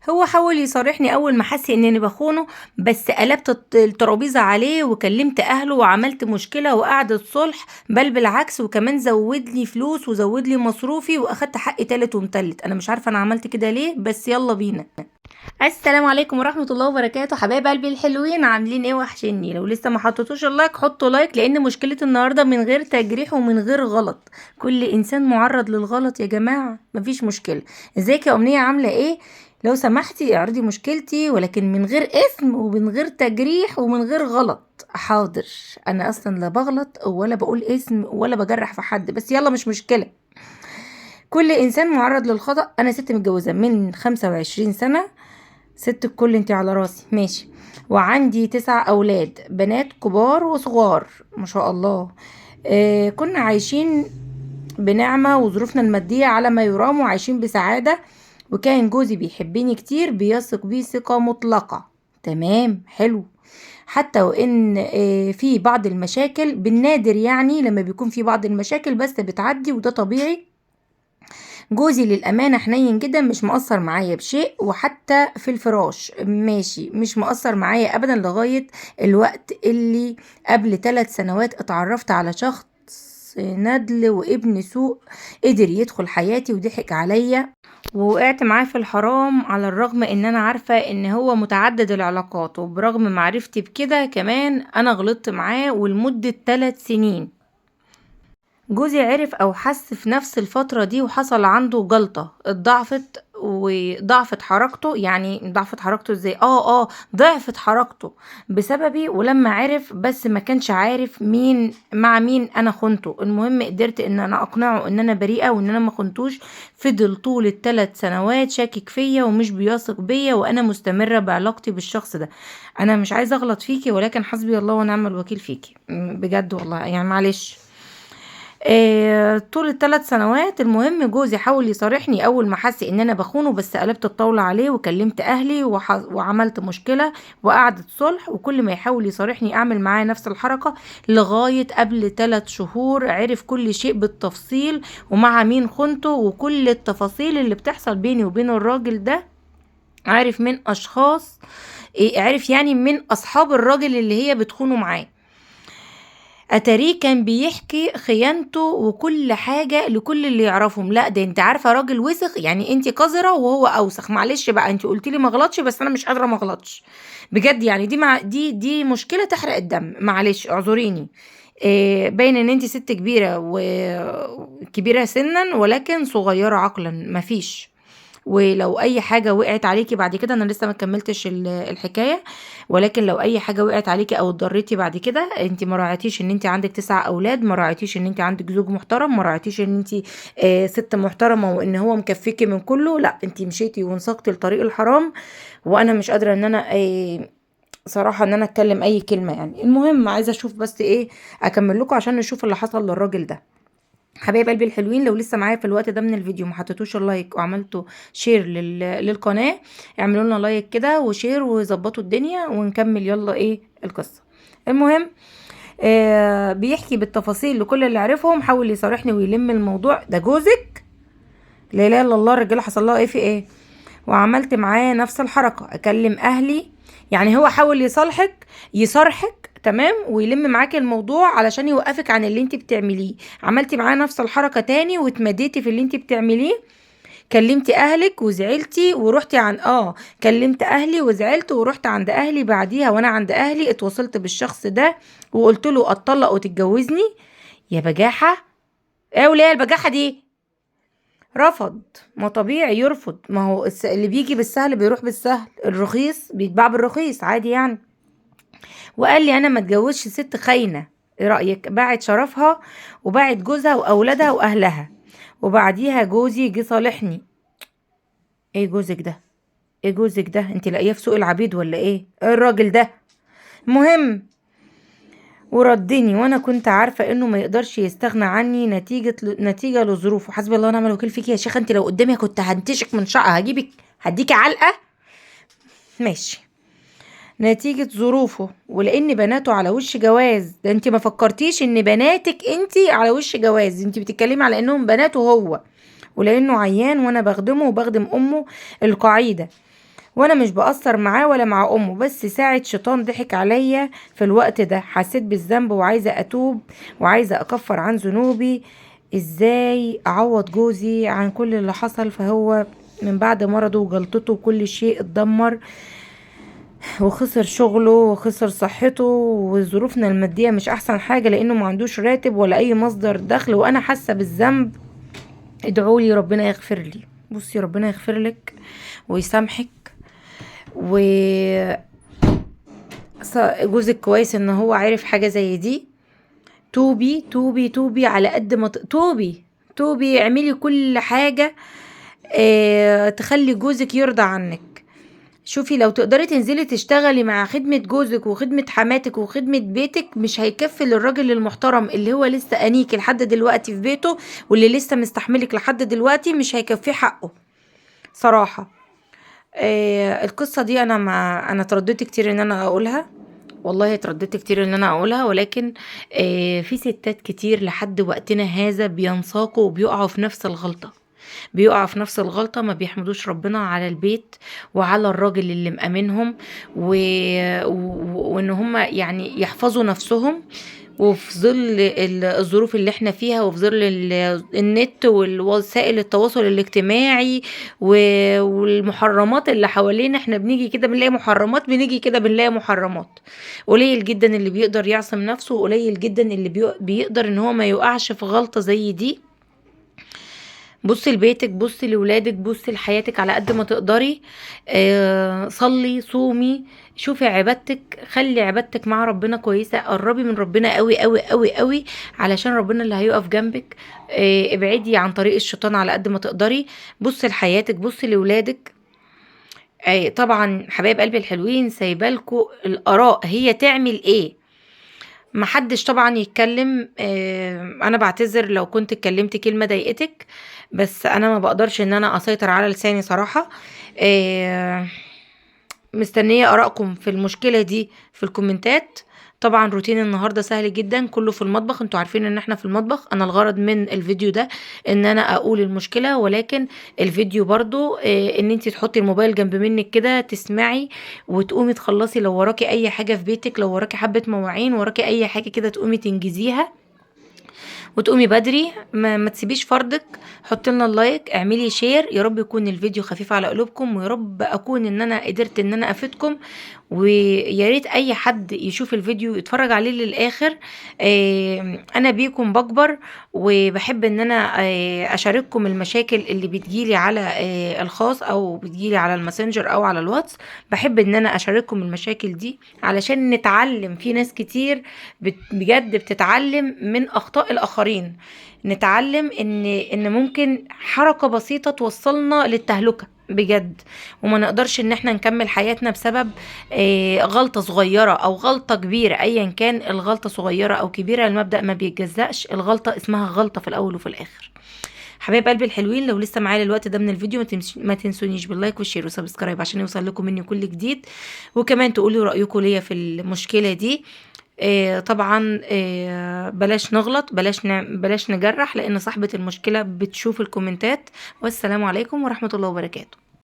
هو حاول يصارحني اول ما حس انني بخونه، بس قلبت الترابيزة عليه وكلمت اهله وعملت مشكلة وقعدت صلح، بل بالعكس وكمان زود لي فلوس وزود لي مصروفي واخدت حقي تالت ومتلت. انا مش عارفه انا عملت كده ليه، بس يلا بينا. السلام عليكم ورحمة الله وبركاته حبايب قلبي الحلوين، عاملين ايه؟ وحشني. لو لسه ما حطيتوش ال like حطوا like، لان مشكلة النهارده من غير تجريح ومن غير غلط. كل انسان معرض للغلط يا جماعة، مفيش مشكلة. ازيك يا امنية، عامله ايه؟ لو سمحتي اعرضي مشكلتي، ولكن من غير اسم ومن غير تجريح ومن غير غلط. حاضر، انا اصلا لا بغلط ولا بقول اسم ولا بجرح في حد، بس يلا مش مشكلة. كل انسان معرض للخطأ. انا ست متجوزة من 25 سنة، ست الكل انتي على راسي، ماشي. وعندي 9 اولاد، بنات كبار وصغار ما شاء الله. كنا عايشين بنعمة وظروفنا المادية على ما يرام وعايشين بسعادة، وكان جوزي بيحبني كتير، بيثق بيه ثقة مطلقة. تمام، حلو. حتى وإن في بعض المشاكل بالنادر، يعني لما بيكون في بعض المشاكل بس بتعدي وده طبيعي. جوزي للأمانة حنين جدا، مش مقصر معايا بشيء، وحتى في الفراش ماشي، مش مقصر معايا أبدا. لغاية الوقت اللي قبل 3 سنوات اتعرفت على شخص ندل وابن سوء، قدر يدخل حياتي وضحك عليا ووقعت معاه في الحرام، على الرغم ان انا عارفة ان هو متعدد العلاقات، وبرغم معرفتي بكده كمان انا غلطت معاه ولمدة 3 سنين. جوزي عرف او حس في نفس الفترة دي وحصل عنده جلطة، اتضعفت وضعفت حركته. يعني ضعفت حركته ازاي؟ ضعفت حركته بسببي. ولما عرف بس ما كانش عارف مين مع مين انا خنته. المهم قدرت ان انا اقنعه ان انا بريئة وان انا ما خنتوش. فضل طول ال3 سنوات شاكك فيا ومش بيثق بيا، وانا مستمرة بعلاقتي بالشخص ده. انا مش عايزة اغلط فيكي، ولكن حسبي الله ونعم الوكيل فيكي بجد والله، يعني معلش. طول ال3 سنوات. المهم جوزي حاول يصارحني اول ما حس ان انا بخونه، بس قلبت الطاولة عليه وكلمت اهلي وعملت مشكلة وقعدت صلح، وكل ما يحاول يصارحني اعمل معاه نفس الحركة. لغاية قبل 3 شهور عرف كل شيء بالتفصيل ومع مين خنته وكل التفاصيل اللي بتحصل بيني وبين الراجل ده. عارف من اشخاص، عارف يعني من اصحاب الراجل اللي هي بتخونه معاه. اتاريه كان بيحكي خيانته وكل حاجة لكل اللي يعرفهم. لا ده انت عارفة راجل وسخ، يعني انت قذرة وهو اوسخ. معلش بقى، انت قلتي لي ما غلطش، بس انا مش قادرة ما غلطش بجد. يعني دي مع دي مشكلة تحرق الدم، معلش اعذريني. باين ان انت ست كبيرة وكبيرة سنا ولكن صغيرة عقلا، مفيش. ولو اي حاجة وقعت عليكي بعد كده، انا لسه ما كملتش الحكاية، ولكن لو اي حاجة وقعت عليكي او اتضريتي بعد كده، انت ما راعيتيش ان انت عندك 9 اولاد، ما راعيتيش ان انت عندك زوج محترم، ما راعيتيش ان انت ست محترمة وان هو مكفيكي من كله. لا، انت مشيتي وانساقتي لطريق الحرام، وانا مش قادرة ان انا صراحة ان انا اتكلم اي كلمة يعني. المهم عايزة اشوف بس ايه، اكمل لكم عشان نشوف اللي حصل للراجل ده. حبايب قلبي الحلوين، لو لسه معايا في الوقت ده من الفيديو ما حطيتوش ال like وعملتوا share للقناة، اعملوا لنا like كده و share وظبطوا الدنيا ونكمل يلا ايه القصة. المهم بيحكي بالتفاصيل لكل اللي عرفهم، حاول يصارحني ويلم الموضوع. ده جوزك؟ لا اله الا الله، الرجالة حصل لها ايه في ايه؟ وعملت معاه نفس الحركة، اكلم اهلي. يعني هو حاول يصارحك تمام ويلم معاكي الموضوع علشان يوقفك عن اللي انت بتعمليه. عملتي معاه نفس الحركة تاني واتمديتي في اللي انت بتعمليه، كلمتي اهلك وزعلتي ورحتي عن كلمت اهلي وزعلت ورحت عند اهلي بعديها، وانا عند اهلي اتوصلت بالشخص ده وقلت له اتطلق وتتجوزني. يا بجاحة، ايه وليه البجاحة دي؟ رفض. ما طبيعي يرفض، ما هو اللي بيجي بالسهل بيروح بالسهل، الرخيص بيتباع بالرخيص عادي يعني. وقال لي انا ما اتجوزش ست خاينه. ايه رايك؟ باعت شرفها وباعت جوزها واولادها واهلها. وبعديها جوزي جه صالحني. ايه جوزك ده؟ ايه جوزك ده؟ انت لاقيه في سوق العبيد ولا ايه؟ ايه الراجل ده؟ المهم وردني، وانا كنت عارفه انه ما يقدرش يستغنى عني نتيجة لظروفه. حسبي الله ونعم الوكيل فيكي يا شيخه، انت لو قدامي كنت هنتشك من شعر، هجيبك هديكي علقه. ماشي. نتيجة ظروفه ولأن بناته على وش جواز. ده انت ما فكرتيش ان بناتك انت على وش جواز، انت بتتكلمي على انهم بناته هو، ولأنه عيان وانا بخدمة وبخدم امه القعيدة. وانا مش بقصر معاه ولا مع امه، بس ساعة شيطان ضحك عليا في الوقت ده، حسيت بالذنب وعايزة اتوب وعايزة اكفر عن ذنوبي. ازاي اعوض جوزي عن كل اللي حصل؟ فهو من بعد مرضه وجلطته وكل شيء اتدمر، وخسر شغله وخسر صحته، وظروفنا المادية مش احسن حاجة لانه ما عندوش راتب ولا اي مصدر دخل، وانا حاسة بالذنب. ادعولي ربنا يغفر لي. بصي، ربنا يغفر لك ويسامحك، و جوزك كويس ان هو عارف حاجة زي دي. توبي توبي توبي على قد ما توبي توبي، اعملي كل حاجة تخلي جوزك يرضى عنك. شوفي لو تقدري تنزلي تشتغلي مع خدمة جوزك وخدمة حماتك وخدمة بيتك، مش هيكفي للراجل المحترم اللي هو لسه أنيك لحد دلوقتي في بيته، واللي لسه مستحملك لحد دلوقتي، مش هيكفيه حقه صراحة. القصة دي أنا ترددت كتير إن أنا أقولها، والله ترددت كتير إن أنا أقولها، ولكن في ستات كتير لحد وقتنا هذا بينساقوا وبيقعوا في نفس الغلطة، بيقعوا في نفس الغلطة، ما بيحمدوش ربنا على البيت وعلى الراجل اللي مأمنهم، وإن هم يحفظوا نفسهم، وفي ظل الظروف اللي احنا فيها، وفي ظل النت والوسائل التواصل الاجتماعي والمحرمات اللي حوالينا، احنا بنيجي كده بنلاقي محرمات، بنيجي كده بنلاقي محرمات. قليل جدا اللي بيقدر يعصم نفسه، وقليل جدا اللي بيقدر ان هو ما يقعش في غلطة زي دي. بصي لبيتك، بصي لولادك، بصي لحياتك على قد ما تقدري. صلي، صومي، شوفي عبادتك، خلي عبادتك مع ربنا كويسة، قربي من ربنا قوي قوي قوي قوي، علشان ربنا اللي هيقف جنبك. ابعدي عن طريق الشيطان على قد ما تقدري. بصي لحياتك، بصي لولادك. طبعا حبايب قلبي الحلوين، سايبالكوا الآراء هي تعمل ايه، محدش طبعا يتكلم. انا بعتذر لو كنت اتكلمت كلمة ضايقتك، بس انا ما بقدرش ان انا اسيطر على لساني صراحة. مستنية ارائكم في المشكلة دي في الكومنتات. طبعا روتين النهاردة سهل جدا، كله في المطبخ، انتوا عارفين ان احنا في المطبخ. انا الغرض من الفيديو ده ان انا اقول المشكلة، ولكن الفيديو برضو ان انتي تحطي الموبايل جنب منك كده، تسمعي وتقومي تخلصي لو وراكي اي حاجة في بيتك، لو وراكي حبة مواعين، وراكي اي حاجة كده تقومي تنجزيها وتقومي بدري. ما تسيبيش فردك. حطي لنا ال like، اعملي share. يا رب يكون الفيديو خفيف على قلوبكم، ويا رب اكون ان انا قدرت ان انا افيدكم. ويا ريت اي حد يشوف الفيديو يتفرج عليه للاخر. انا بيكم بكبر، وبحب ان انا اشارككم المشاكل اللي بتجيلي على الخاص، او بتجيلي على الماسنجر او على الواتس. بحب ان انا اشارككم المشاكل دي علشان نتعلم. في ناس كتير بجد بتتعلم من اخطاء الاخرين، نتعلم ان ممكن حركة بسيطة توصلنا للتهلكة بجد، وما نقدرش ان احنا نكمل حياتنا بسبب غلطة صغيرة او غلطة كبيرة. ايا كان الغلطة صغيرة او كبيرة، المبدأ ما بيتجزأش، الغلطة اسمها غلطة في الاول وفي الاخر. حبايب قلبي الحلوين، لو لسه معايا للوقت ده من الفيديو ما تنسونيش بال like وال share و subscribe عشان يوصل لكم مني كل جديد، وكمان تقولوا رأيكم ليا في المشكلة دي. طبعا بلاش نغلط، بلاش نجرح، لان صاحبة المشكلة بتشوف الكومنتات. والسلام عليكم ورحمة الله وبركاته.